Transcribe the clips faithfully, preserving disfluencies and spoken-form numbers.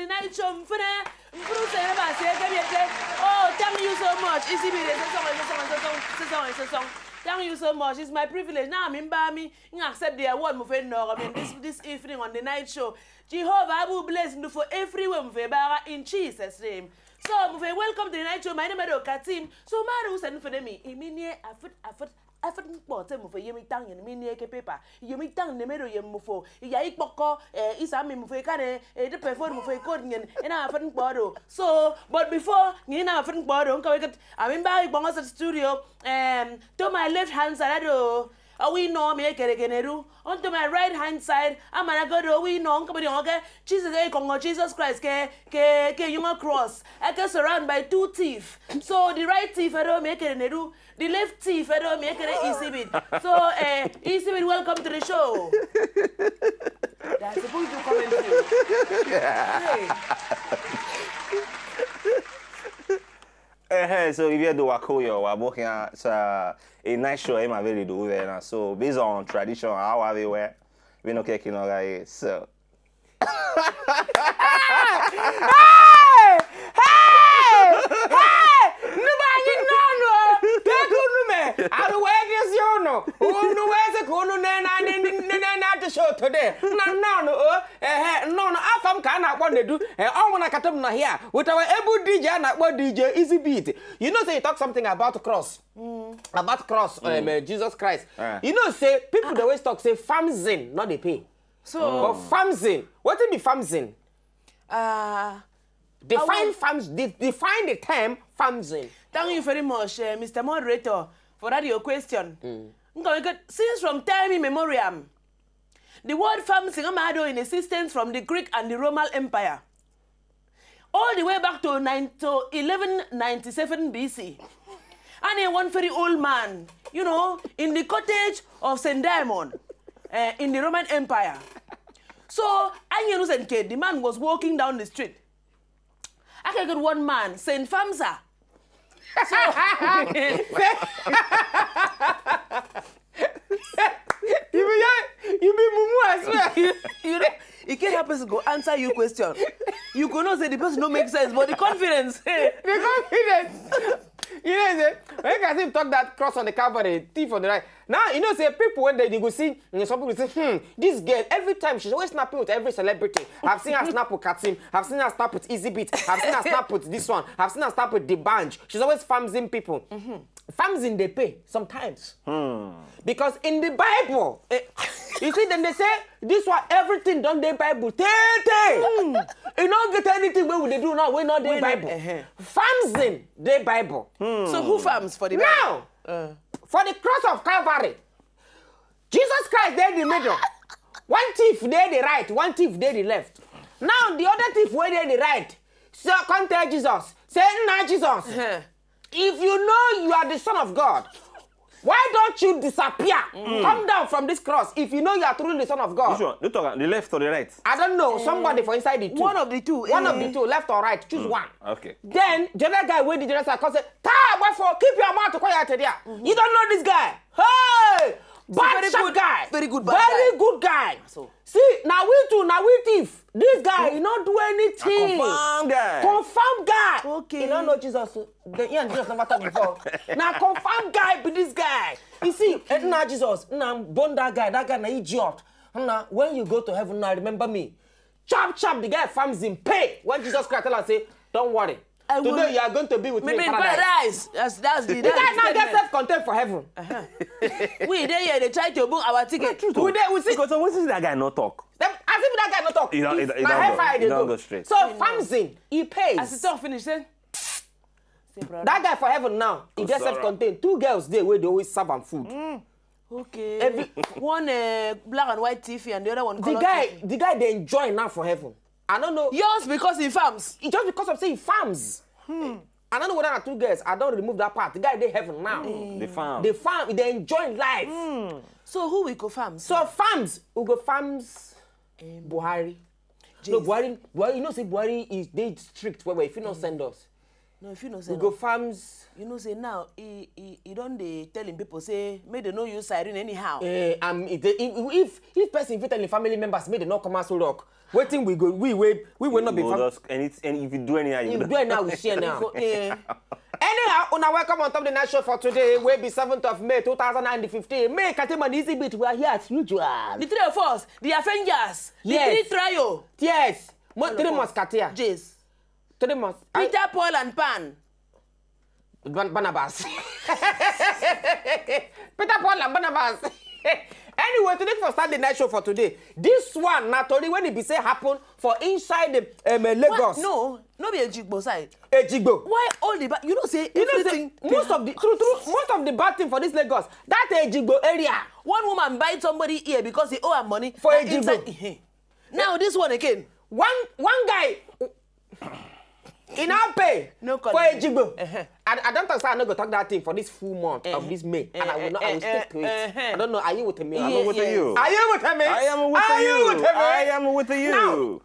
The night show, mfere, mfere, say, never say, get me a play. Oh, thank you so much. Easy me, say song, say song, say song, say song, say song. Thank you so much. It's my privilege. Now I'm in Bami. I accept the award, move no. I mean, this this evening on the night show. Jehovah, I will bless you for everywhere, move bara in Jesus' name. So, move welcome to the night show. My name is Katim. So, Maru send for me. Imini, afut, afut, afut, mkpọ te move yemi tang in mini eke paper. Yemi tang ne mero yem mufo. Ya ikpoko, eh, isa mi move kane, eh, the perform move code ngen, and I haven't bother. So, but before, Nina haven't bother, I'm going to, I'm in Barry Bongas studio, um, to my left hand side, oh, we know me, Kerekeneru. Onto my right hand side, I'm gonna go to we know, come on, okay? Jesus, eh, Congo, Jesus Christ, ke, ke, ke, you cross. I get surrounded by two thieves. So, the right thief, I don't make it, the left thief, I don't make it easy bit. So, uh, easy bit, welcome to the show. That's a good comment. Hey. Eh, so if you do wako yo, wa bokia sa a nice show, I'm very do there now. So based on tradition, how are we were, we no kicking all right. So Hey! Hey! Hey! Nuba anyị nọ nụ o! Kee ka unu mee? Arụ wee dịzi unu. Unu wee sị ka unu na-ene anya ndị ndị na-ene atụ show today. Na nnọọ nụ o. Ehe, nnọọ nụ. Afa m ka a na-akpọ Nedu. Eh, ọ nwụ na kata m nọ here. With our able D J a na-akpọ D J Easy Beat. You know say you talk something about cross. About cross, um, eh, Jesus Christ. You know say people dey always talk say famzin no dey pay. So, but famzin, wetin be famzin? Uh, Define fams. De- define the term famzin. Thank you very much, uh, Mister Moderator, for that your question. Nka we get- Since from time immemorial, the word famzin amado in existence from the Greek and the Roman Empire, all the way back to nine to eleven ninety-seven B C. And a one very old man, you know, in the cottage of Saint Diamond, uh, in the Roman Empire. So, Angelus and Kate, the man was walking down the street. I can get one man, Saint Famza. So, You be you be mumu as well. You know, it can't happen to go answer your question. You could not say the person don't make sense, but the confidence. The confidence. You know say when Kasim talk that cross on the Calvary, thief on the right. Now you know say people when they, they go see, you know, some people say, hmm, this girl every time she's always snapping with every celebrity. I've seen her snap with Kasim. I've seen her snap with Easy Beat. I've seen her snap with this one. I've seen her snap with the Banj. She's always famzing people. Famzing they pay sometimes. Because in the Bible, eh, you see, then they say this one everything don't they Bible. Tete, you don't get anything where would they do now? We not they Bible. Famzing they Bible. So who farms for the Now, for the cross of Calvary, Jesus Christ there in the middle. One thief there the right, one thief there the left. Now the other thief where there the right. So come tell Jesus. Say, nah, Jesus. If you know you are the Son of God, why don't you disappear? Come down from this cross if you know you are truly the Son of God. Which one? You talk the left or the right? I don't know. Somebody for inside the two. One of the two. One of the two, left or right, choose one. Okay. Then the other guy wey dey the other side come say, "Taa, what for? Keep your mouth quiet there. You don't know this guy. Hey, bad very sharp good- guy, very good bad very guy. good guy. So. See, now we two, now we thief. This guy, he not do anything. Confirm guy. Confirm guy. Okay. He don't know Jesus. The, he and Jesus never talk before. Now confirm guy be this guy. You see, eh, now Jesus, now bone that guy. That guy, now idiot. Now when you go to heaven, now remember me. Chop chop, the guy farms in pay. When Jesus Christ tell us, say, "Don't worry. I Today will- you are going to be with me Maybe in in paradise." paradise. That's that's the The guy that's now the get statement. Self-contained for heaven. We there here, they try to book our ticket. We dey, we see. Because what is that guy not talk? As if that guy not talk. He don't- he don't- he Na don't hellfire go- dey he don't go. Go straight. So famzing, he pays. As the talk finish, then say, brother. That guy for heaven now, he Go just sorrow. Self-contained. Two girls dey wey dey always serve am food. Okay. One uh, black and white T V and the other one The color guy, T V. The guy dey enjoy now for heaven. I don't know. Yours because he farms. It just because of say he farms. I don't know whether na two girls. I don't remove that part. The guy dey heaven now. The farm. The farm, they enjoy life. So who we go farms? So farms, we go farms. Buhari. No, Buhari, Buhari, you know say Buhari is dey strict well well. If you no send us, No, if you no we say go no. Farms. You know say now he he he don dey tell him people say make they no use siren anyhow. Uh, um, if, they, if if if person fit tell him family members make they no come out so rock. Wetin we go, we wey we will not be You fam- go just, and, it's, and if you do anyhow, you You go do it now, we share now. Eh, Anyhow, una welcome on top the night show for today. Will be seventh of May two thousand and fifteen. Me, Katima, the Easy Beat, we are here as usual. the three of us, the Avengers, Yes. the three trio. Yes. Mo- All three of us. Musketeer. Jays. Three Mus. I- Peter, Paul, and Pan. Ban- Barnabas. Peter, Paul, and Barnabas. Anyway, today for start the night show for today. This one, na tori when it be say happen for inside the um, uh, Lagos. No, no be Ejigbo side. Ejigbo. Why all the bad? You know say You know, say everything. most of the true, true, most of the bad thing for this Lagos, that Ejigbo area. One woman buy somebody here because he owe her money. For Na Ejigbo. Inside, eh, eh. Now this one again. One one guy, he now pay No for collect. Ejigbo. Uh-huh. I, I don't understand. I no go talk that thing for this full month of Eh, this May, eh, and I will not. I will eh, stick to it. eh, I don't know. Are you with me? I'm Yeah, with yeah. you. Are you with me? I am with Are you you. with me? I am with you. Now,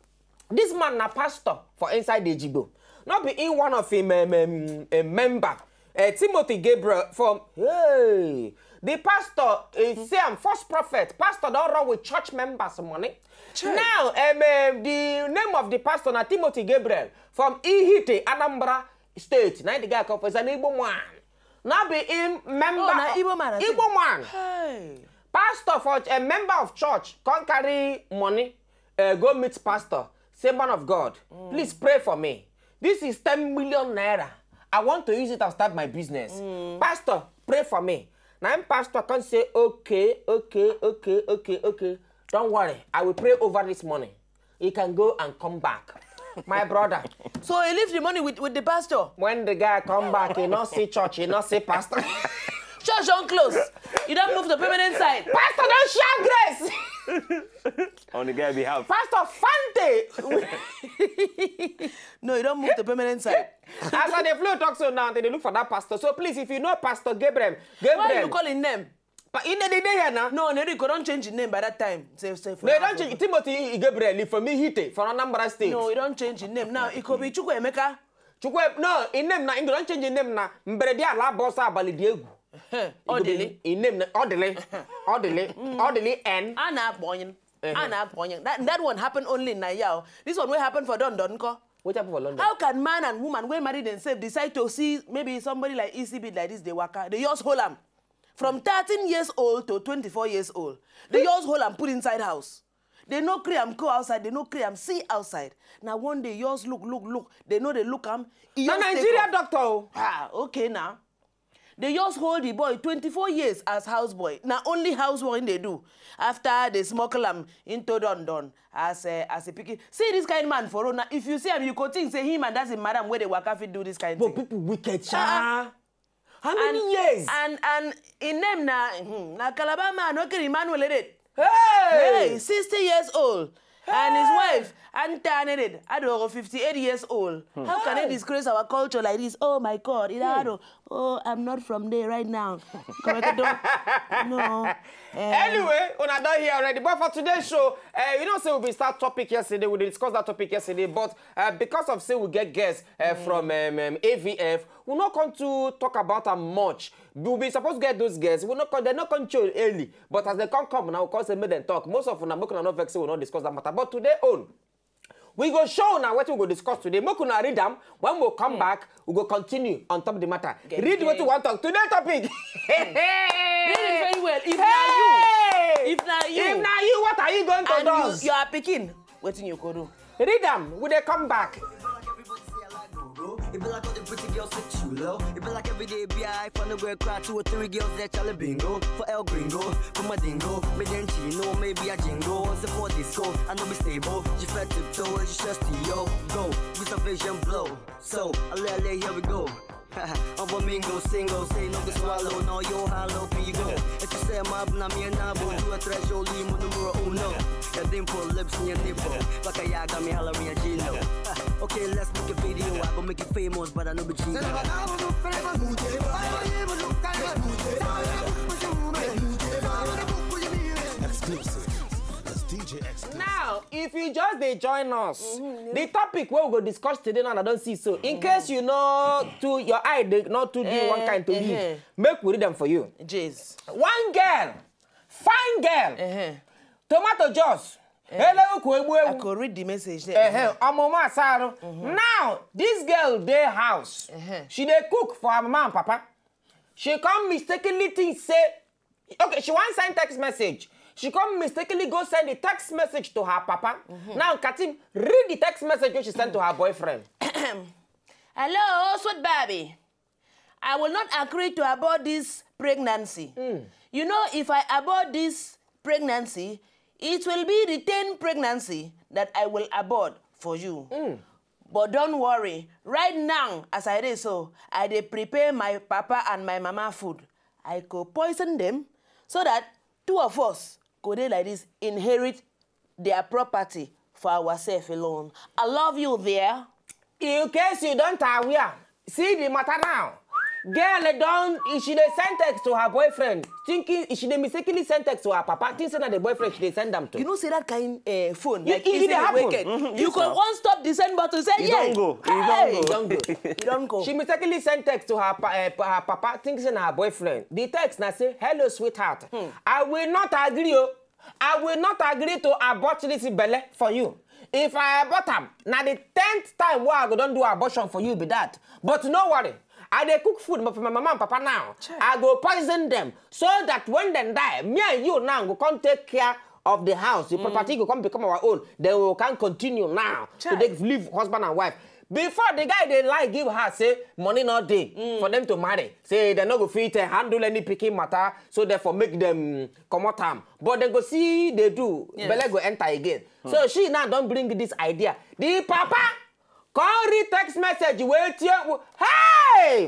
this man na pastor for inside the Ejigbo. Not be in one of him um, um, a member. Uh, Timothy Gabriel from hey, the pastor is say I'm false prophet. Pastor don't run with church members' money. Now, um, um, the name of the pastor na Timothy Gabriel from Ihite, Anambra State. Now the guy come for is an Igbo man. Now be in member. Oh, na Igbo man, I think. Igbo man. Hey. Pastor for a member of church come carry money, uh, go meet pastor. Say, "Man of God, please pray for me. This is ten million naira. I want to use it and start my business. Pastor, pray for me." Now him pastor can say, "Okay, okay, okay, okay, okay. Don't worry, I will pray over this money. You can go and come back." My brother, So he leave the money with, with the pastor. When the guy come back, he not see church, he not see pastor. Church don't close. You don't move to permanent side. Pastor don't share grace. On the guy behalf. Pastor Fante. No, you don't move to permanent side. As I dey flow talk so now, they dey look for that pastor. So please, if you know Pastor Gabriel, Why you Gabriel, calling them? but in the day here now. No, Enrico don't change the name by that time. Say, say for No, you don't change. Timothy Gabriel, if for me, Hite, for Anambra State. No, you don't change the name. Now it could be Chukwuemeka. Chukwu, no, in name now, you don't change the name now. Mberede ala boss abali diegu. Odili. In name now, Odili, Odili, Odili N. A na-akpọ onye. A na-akpọ onye. That, that one happened only in Nayao. This one will happen for Don Don ko. What happened for London? How can man and woman wey marry themselves decide to see maybe somebody like E C B like this, they waka? They just hold am. From thirteen years old to twenty-four years old. They just hold am put inside house. They no gree am go outside. They no gree am see outside. Now one day, yours look, look, look. They know they look am. E Na just take Nigeria off. Doctor o. Ah, okay now. They just hold the boy twenty-four years as house boy. Now only house boy they do. After they smuggle am into Don Don as a, as a pikin. See this kind man for road now. If you see him, you go think say him and that's a madam where they waka fit do this kind But thing. People wicked, Ah, sha. How many years? And and in name na hmm, na Calabar man, okay, Emmanuel Edet. Hey! Hey, sixty years old. And his wife, Antaneded, Adogo, fifty-eight years old. How can they disgrace our culture like this? Oh my God, Idado. Oh, I'm not from there right now. Come on, don't- no. Eh, Anyway, una don hear already. But for today's show, uh, you know, say we been start topic yesterday. We discussed that topic yesterday, but uh, because of say we get guests uh, from um, um, A V F, we not come to talk about am much. We be supposed to get those guests. We not come. They not come show early, but as they come come now, we come say make them talk. Most of una make una not vex say we not discuss that matter. But today own, we go show now what we go discuss today. Make una read them. When we come back, we go continue on top of the matter. Read what you want talk. Today topic. Read it very well. If na Hey! you, if na you, If na you, what are you going to and do? You, you are picking, wetin you go do? Read them. We dey come back. It be like all the pretty girls sit you low. It be like every day be I find a girl cry two or three girls that y'all bingo for El Gringo. Come on, dingo, me then you know maybe I jingo. Once for disco, I know be stable. You felt tiptoe, you just yo go. With a vision blow. So, a little here we go. Over mingo, single, say no to swallow, no yo hollow pigo. If you say my na me and I will do a treasure, limo numero uno. Your dimple lips and your nipple. Baka ya got me hollering at Gino. Okay, let's make a video. I go make it famous, but I know be Gino. Exclusive. That's D J exclusive. Now, if you just dey join us, the topic wey we go discuss today now, I don see so. In case you know, to your eye dey not too do one Eh, kind to eh, you, eh. Make we read them for you. Jays. One girl, fine girl, Uh-huh. tomato juice, Ele ukwu egbu I ewu. Could read the message there. Ehe, ọmụmụ asarụ. Now, this girl dey house. Ehe. She dey cook for her mama and papa. She come mistakenly think say, okay, she wan send text message. She come mistakenly go send the text message to her papa. Now, Katim, read the text message wey she send to her boyfriend. Hello, sweet baby. I will not agree to abort this pregnancy. You know, if I abort this pregnancy, it will be the ten pregnancy that I will abort for you. But don't worry, right now, as I dey so, I dey prepare my papa and my mama food. I go poison them so that two of us go dey like this, inherit their property for ourselves alone. I love you there. In case you don't aware, see the matter now. Girl don, she dey send text to her boyfriend, thinking she dey mistakenly send text to her papa, think say na the boyfriend she dey send them to. You know, say that kind uh, phone, You- like, it- easily it happen. wicked. You go one stop the send button, say, You yeah. don't go. You don't Hey, go. Don't go. You don't go. She mistakenly send text to her, pa- uh, her papa, thinking say na her boyfriend. The text na say, "Hello, sweetheart. I will not agree. Oh. I will not agree to abort this belle for you. If I abort am, na the tenth time wey I go don do abortion for you be that. But no worry, I dey cook food for my mama and papa now. I go poison them so that when dem die, me and you now go come take care of the house. The property go come become our own. Then we can continue now to Chai. dey live husband and wife." Before the guy dey lie give her say money no dey for them to marry. Say they no go fit uh, handle any pikin matter, so therefore make them comot am. But they go see they do, Yes. belle go enter again. So she now don bring this idea. The papa come read text message wey tear, hey!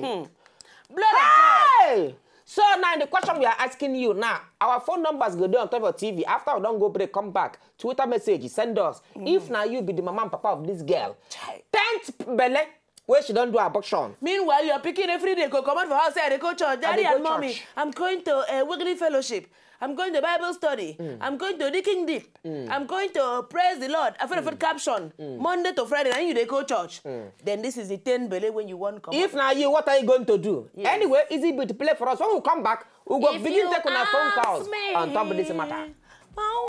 Blood of God. Hey! So now the question we are asking you now, our phone numbers go dey on top of T V. After we don go break, come back. Twitter message, send us. If na you be the mama and papa of this girl, Chai. Tenth belle wey she don do abortion. Meanwhile, your pikin every day go comot for house, say, "I dey go church, daddy dey and go mommy. Church. I'm going to a weekly fellowship. I'm going to Bible study. I'm going to Deacon Deep. I'm going to praise the Lord." I feel a caption. Monday to Friday, and you dey go church. Then this is the ten belle when you want come. If na you, what are you going to do? Yes. Anyway, easy bit play for us. When we come back, we go If begin you take una phone ask calls me, on top of this matter. Oh.